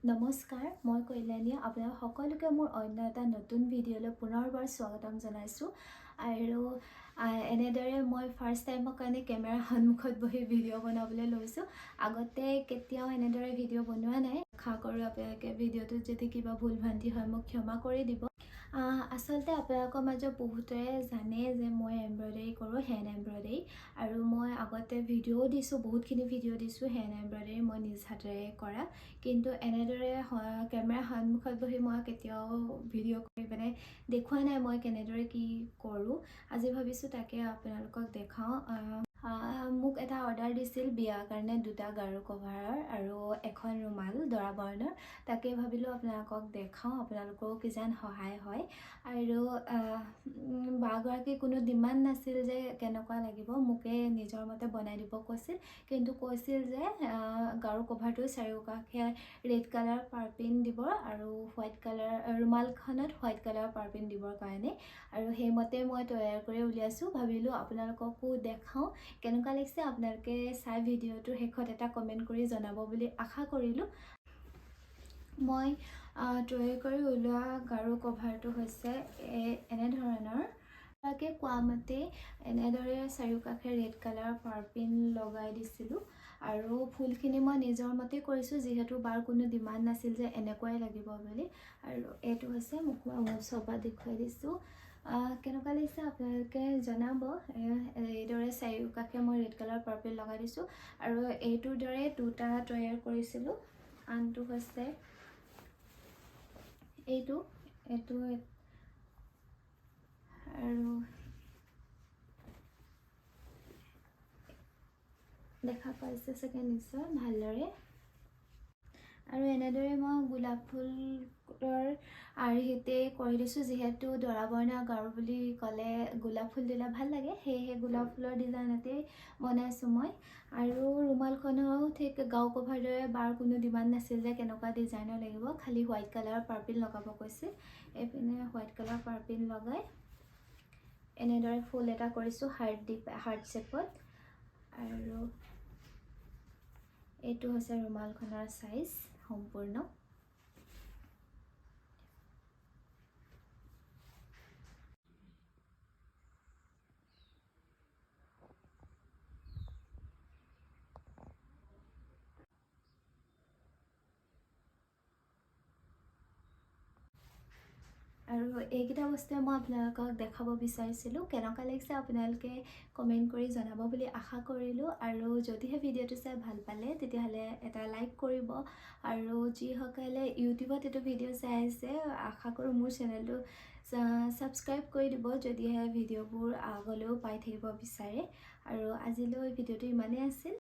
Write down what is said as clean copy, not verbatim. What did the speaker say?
নমস্কাৰ, মই কল্যাণী। আপোনালোক সকলোকে মোৰ অন্য এটা নতুন ভিডিঅ'লৈ পুনৰবাৰ স্বাগতম জনাইছোঁ। আৰু এনেদৰে মই ফাৰ্ষ্ট টাইমৰ কাৰণে কেমেৰাৰ সন্মুখত বহি ভিডিঅ' বনাবলৈ লৈছোঁ। আগতে কেতিয়াও এনেদৰে ভিডিঅ' বনোৱা নাই। আশা কৰোঁ আপোনালোকে ভিডিঅ'টোত যদি কিবা ভুল ভ্ৰান্তি হয়, মোক ক্ষমা কৰি দিব। আচলতে আপোনালোকৰ মাজত বহুতেৰে জানে যে মই এম্ব্ৰইডাৰী কৰোঁ, হেণ্ড এম্ব্ৰইডাৰী। আৰু মই আগতে ভিডিঅ'ও দিছোঁ, বহুতখিনি ভিডিঅ' দিছোঁ হেণ্ড এম্ব্ৰইডাৰী মই নিজ হাতেৰে কৰা। কিন্তু এনেদৰে কেমেৰাৰ সন্মুখত বহি মই কেতিয়াও ভিডিঅ' কৰি পেলাই দেখুওৱা নাই মই কেনেদৰে কি কৰোঁ। আজি ভাবিছোঁ তাকে আপোনালোকক দেখাওঁ। মোক এটা অৰ্ডাৰ দিছিল বিয়াৰ কাৰণে, দুটা গাৰু কভাৰৰ আৰু এখন ৰুমাল দৰা বৰণৰ। তাকে ভাবিলোঁ আপোনালোকক দেখাওঁ, আপোনালোকৰো কিজান সহায় হয়। আৰু বাগৰাকীৰ কোনো ডিমাণ্ড নাছিল যে কেনেকুৱা লাগিব, মোকে নিজৰ মতে বনাই দিব কৈছিল। কিন্তু কৈছিল যে গাৰু কভাৰটো চাৰিওকাষে ৰেড কালাৰ পাৰ্পিন দিব আৰু হোৱাইট কালাৰ ৰুমালখনত হোৱাইট কালাৰ পাৰ্পিন দিবৰ কাৰণে। আৰু সেইমতে মই তৈয়াৰ কৰি উলিয়াইছোঁ। ভাবিলোঁ আপোনালোককো দেখাওঁ, কেনেকুৱা লাগিছে আপোনালোকে চাই ভিডিঅ'টোৰ শেষত এটা কমেণ্ট কৰি জনাব বুলি আশা কৰিলোঁ। মই তৈয়াৰ কৰি উলিওৱা গাৰু কভাৰটো হৈছে এনেধৰণৰ। তাকে কোৱা মতে এনেদৰে চাৰিওকাষে ৰেড কালাৰ পাৰ্পিন লগাই দিছিলোঁ আৰু ফুলখিনি মই নিজৰ মতে কৰিছোঁ, যিহেতু বাৰ কোনো ডিমাণ্ড নাছিল যে এনেকুৱাই লাগিব বুলি। আৰু এইটো হৈছে মোক মই ওচৰৰ পৰা দেখুৱাই দিছোঁ। কেনেকুৱা লাগিছে আপোনালোকে জনাব। এইদৰে চাৰিওকাষে মই ৰেড কালাৰ পাৰ্পিল লগাই দিছোঁ আৰু এইটোৰ দৰে দুটা তৈয়াৰ কৰিছিলোঁ। আনটো হৈছে এইটো এইটো আৰু দেখা পাইছে চাগে নিশ্চয় ভালদৰে। আৰু এনেদৰে মই গোলাপ ফুলৰ আৰ্হিতে কৰি দিছোঁ, যিহেতু দৰা বৰণীয়া গাৰু বুলি ক'লে গোলাপ ফুল দিলে ভাল লাগে, সেয়েহে গোলাপ ফুলৰ ডিজাইনতেই বনাইছোঁ মই। আৰু ৰুমালখনো ঠিক গাৰু কভাৰ দৰে বাৰ কোনো ডিমাণ্ড নাছিল যে কেনেকুৱা ডিজাইনৰ লাগিব, খালি হোৱাইট কালাৰৰ পাৰ্পিল লগাব কৈছিল। এইপিনে হোৱাইট কালাৰ পাৰ্পিল লগাই এনেদৰে ফুল এটা কৰিছোঁ হাৰ্ট দি, হাৰ্ট শ্বেপত। আৰু এইটো হৈছে ৰুমালখনৰ চাইজ সম্পূৰ্ণ। আৰু এইকেইটা বস্তুৱে মই আপোনালোকক দেখাব বিচাৰিছিলোঁ। কেনেকুৱা লাগিছে আপোনালোকে কমেণ্ট কৰি জনাব বুলি আশা কৰিলোঁ। আৰু যদিহে ভিডিঅ'টো চাই ভাল পালে, তেতিয়াহ'লে এটা লাইক কৰিব। আৰু যিসকলে ইউটিউবত এইটো ভিডিঅ' চাই আছে, আশা কৰোঁ মোৰ চেনেলটো ছাবস্ক্ৰাইব কৰি দিব, যদিহে ভিডিঅ'বোৰ আগলৈও পাই থাকিব বিচাৰে। আৰু আজিলৈ ভিডিঅ'টো ইমানেই আছিল।